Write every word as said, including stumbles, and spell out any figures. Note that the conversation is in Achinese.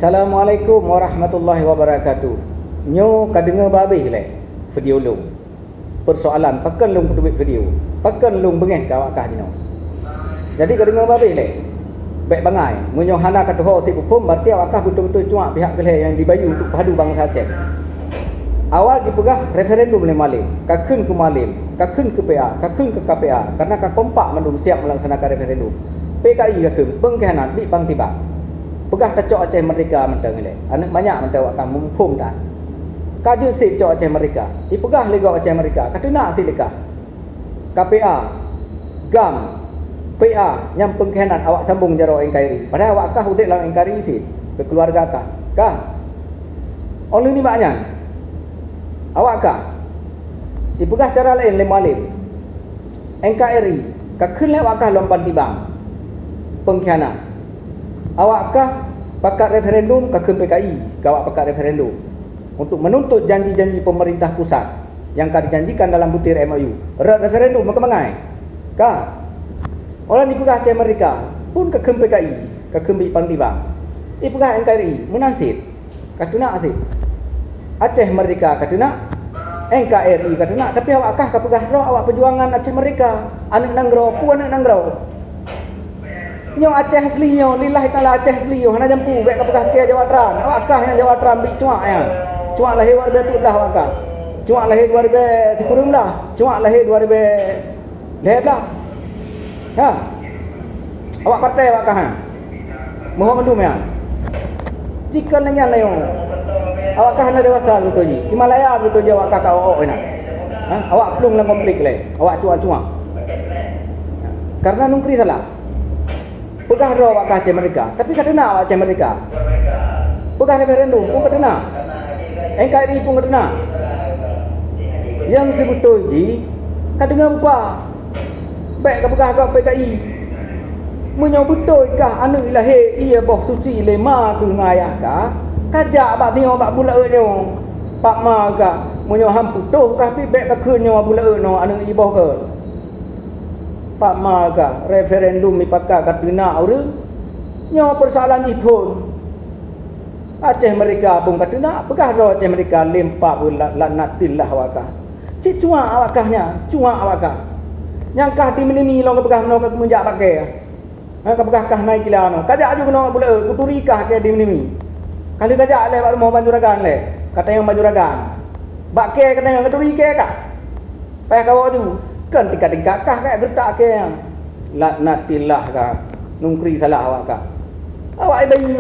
Assalamualaikum warahmatullahi wabarakatuh. Nyoe ka deungoe babeh lé video lôn. Persoalan, pakon lôn peuteubiet video? Pakon lôn beungéh keu awak kah jinoe? Jadi ka deungoe babeh lé. Bék bangai, meunyoe hana ka tuho sit phon, berarti awak kah beutôi-beutôi cuak pihak keu lhée nyang dibayeue untuk padu bansa Aceh. Awai jipeugah referendum lé Mualem, ka kheun keu Mualem, ka kheun keu P A, ka kheun keu K P A, karena ka kompak mandum siap melaksanakan referendum. P K I ka kheun, peungkhianat, bit pang tibang. Peugah tacok Aceh Merdeka mantong ilée. Aneuk manyak mantong awak kah muphom that. Ka jeuet sit cok Aceh Merdeka. Ipeugah lé gob Aceh Merdeka, ka teunak sit lé kah. K P A, GAM, P A nyang peungkhianat awak sambong jaroe N K R I. Padahai awak kah udeb lam N K R I sit, keu keuluwarga kah. Kah. Óh lheueh nibak nyan, awak kah ipeugah cara laén lé Mualem. N K R I ka kheun lé awak kah lom ban tibang. Peungkhianat. Awak kah pakat referendum, ka kheun P K I keu awak pakat referendum untuk menuntut janji-janji pemerintah pusat nyang ka dijanjikan dalam butir M O U. Rot referendum meukeumeu'ai. Ka. Óh lheueh ipeugah Aceh Merdeka, pun ka kheun P K I, ka kheun bit pang tibang. Ipeugah N K R I, meunan sit. Ka teunak sit. Aceh Merdeka ka teunak, N K R I ka teunak, tapi awak kah ka peugah droe awak peujuangan Aceh Merdeka. Aneuk nanggroe, peue aneuk nanggroe? Nyoe Aceh asli nyoe, lillahi taala Aceh asli nyoe, hana jampu, bék ka peugah keu Jawa Trans. Awak kah nyang Jawa Trans bit cuak nyan. Cuak lahé dua ribèe tujoh blah awak kah. Cuak lahé dua ribèe sikureueng blah, cuak lahé dua ribèe lhèe blah. Ha. Awak partai awak kah, ha? Meuhom mandum nyan. Jikheun lagèe nyan, ayo. Awak kah hana dewasa beutôi jih. Himalaya beutôi jih awak kah ka ôk-ôk inan. Ha? Awak plueng lam konflik lé. Awak cuak-cuak. Karena nungkri salah. Peugah droe awak kah Aceh Merdeka, tapi ka teunak awak Aceh Merdeka. Peugah referendum pun ka teunak. N K R I pun ka teunak. Nyang sibeutôi jih ka deungoe buka. Bék ka peugah gob P K I. Meunyoe beutôi kah aneuk ilahé ie boh suci lé ma keuh ngon ayah kah, ka jak bak singoh bak buleuen nyoe. Pak ma kah, meunyoe han putôh kah pih bék ka kheun nyoe buleuen nyoe aneuk ie boh keuh. Pak ma kah, referendum mipakat ka teunak ureueng? Nyoe peusoalan jih phon. Aceh Merdeka pun ka teunak, peugah droe Aceh Merdeka lé empat ploh la-, laknatillah awak kah. Cit cuak awak kah nyan, cuak awak kah. Nyang kah di Meunimi lôn ka peugah meunoe ka meujak bak kèe. Ha, ka peugah kah na i kila nyoe. Ka jak aju keunoe buleuen, kuturi kah kèe di Meunimi. Ka lheueh ka jak lé bak rumoh ban juragan lé, ka tanyong ban juragan. Bak kèe ka tanyong, katuri kèe kah. Payah kawoe ju, kon tingkat-tingkat kah ka geureutak kèe nyan. Laknatillah kah, nungkri salah awak kah. Awak ibayeue